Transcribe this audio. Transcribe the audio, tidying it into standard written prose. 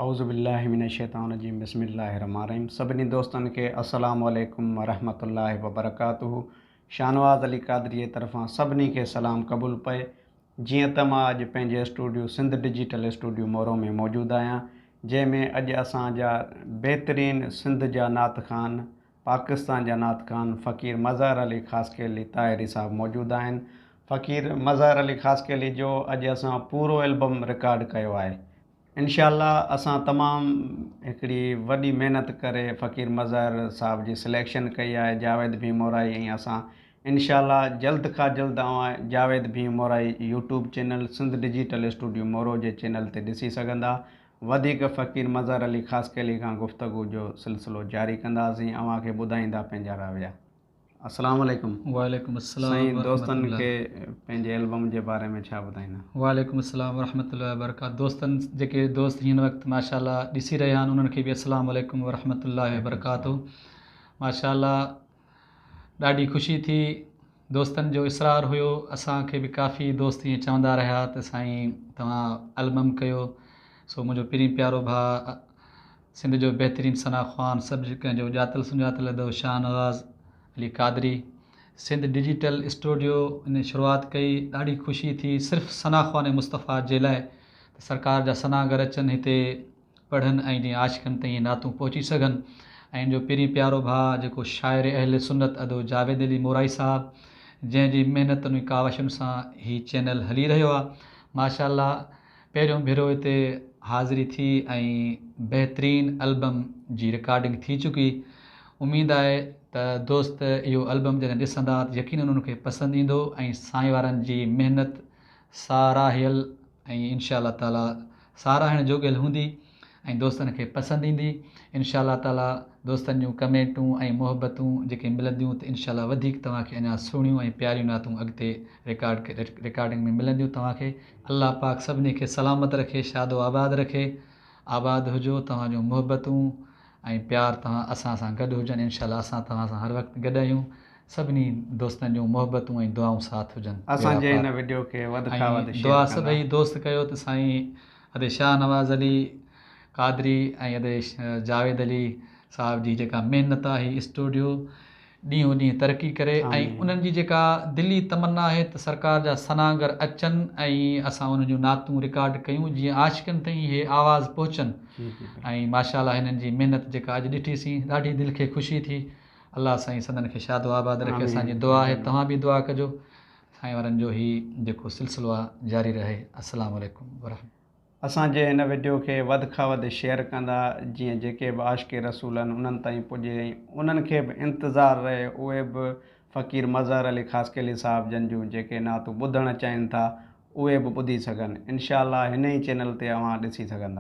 اعوذ بالله من الشيطان الرجيم بسم الله الرحمن الرحيم سڀني دوستن کي السلام عليڪم ورحمة الله وبرڪاته شاهنواز علي قادري جي طرفان سڀني کي سلام قبول پئي جيئن ته مان اڄ پنهنجي studio Sindh digital studio Moro ۾ موجود آهيان جنهن ۾ اڄ اسان جا بهترين سنڌ جا نعت خوان پاڪستان جا نعت خوان فقير مظهر علي خاصخيلي طاهري صاحب موجود آهن فقير مظهر علي خاصخيلي جو اڄ اسان پورو البم رڪارڊ ڪيو آهي انشاء الله اسان تمام هڪڙي وڏي محنت ڪري فقير مظهر صاحب جي سليڪشن ڪئي آهي جاويد ڀيم مورائي ۽ اسان انشاء الله جلد کان جلد اوهان Javed Bhim Morai YouTube channel Sindh digital studio Moro جي چينل تي ڏسي سگهندا وڌيڪ فقير مظهر علي خاصخيلي کان گفتگو جو سلسلو جاري ڪنداسين اوهان کي ٻڌائيندا پنهنجا راويا. السلام عليڪم وعليڪم السلام سائين ورحمة دوستن الله. کي پنهنجي البم جي باري ۾ ڇا ٻڌائيندا. وعليڪم السلام ورحمة الله وبرڪاته دوستن جيڪي دوست هن وقت ماشاء الله ڏسي رهيا آهن انهن کي به السلام عليڪم ورحمة الله وبرڪاته ماشاء الله ڏاڍي خوشي ٿي دوستن جو اصرار هيو اسان کي به ڪافي دوست ائين چوندا رهيا ته سائين توهان البم ڪيو سو منهنجو پرين پيارو ڀاء سنڌ جو بهترين ثنا خوان سڀ ڪنهن جو ڄاتل سڃاتل ادو شاهنواز علي قادري سنڌ ڊجيٽل اسٽوڊيو ان شروعات ڪئي ڏاڍي خوشي ٿي صرف ثنا خوان مصطفيٰ جي لاء ته سرڪار جا ثنا گر اچن هتي پڙهن ۽ جيئن عاشقن تائين نعتون پهچي سگهن ۽ ان جو پرين پيارو ڀاء جيڪو شاعر اهل سنت ادو جاويد علي مورائي صاحب جنهن جي محنتن ۽ ڪاوشن سان هي چينل هلي رهيو آهي ماشاء الله پهريون ڀيرو هتي حاضري ٿي ۽ بهترين البم جي رڪارڊنگ ٿي چڪي. اميد آهي ته دوست اهو البم جڏهن ڏسندا ته يقينن انهن کي پسند ايندو ۽ سائين وارن جي محنت ساراهيل ۽ انشاء الله تعالي ساراهڻ جوڳيل هوندي ۽ دوستن کي پسند ايندي انشاء الله تعالي دوستن جون ڪمينٽون ۽ محبتون جيڪي ملنديون ته انشاء الله وڌيڪ توهان کي اڃا سهڻيون ۽ پياريون نعتون اڳتي رڪارڊ رڪارڊنگ ۾ ملنديون توهان کي. الله پاڪ سڀني کي سلامت رکي شاد و آباد رکي آباد هجو توهان جون محبتون ۽ پيار توهان اسان سان گڏ هجن انشاء الله اسان توهان سان هر وقت گڏ آهيون سڀني دوستن جون محبتون ۽ دعائون ساٿ هجن اسان ٻيڙا جي پار هن وڊيو کي وڌ کان ۽ وڌ شيئر دعا ڪندا. سڀئي دوست ڪيو ته سائين ادي شاهنواز علي قادري ۽ ادي جاويد علي صاحب جي جيڪا محنت آهي هي اسٽوڊيو ڏينهون ڏينهن ترقي ڪري ۽ آمين. انهن جي جيڪا دلي تمنا آهي ته سرڪار جا ثناگر اچن ۽ اسان انهن جون نعتون رڪارڊ ڪيون جيئن عاشقن تائين اهي آواز پهچن جي جي بلڪل. ۽ ماشاء الله هنن جي محنت جيڪا اڄ ڏٺي سين ڏاڍي دل کي خوشي ٿي الله سائين سندن کي شاد و آباد رکي اسان جي آمين دعا آهي آمين. توهان به دعا ڪجو سائين وارن جو هي جيڪو سلسلو آ جاري رهي السلام عليڪم ورحمة. اسان جي هن وڊيو کي وڌ کان وڌ شيئر ڪندا جيئن جيڪي به عاشق رسول آهن انهن تائين پڄي ۽ انهن کي به انتظار رهي اهي به فقير مظهر علي خاصخيلي صاحب جن جون جيڪي نعتون ٻڌڻ چاهين ٿا اهي به ٻڌي سگهن انشاء الله هن ئي چينل تي اوهان ڏسي سگهندا.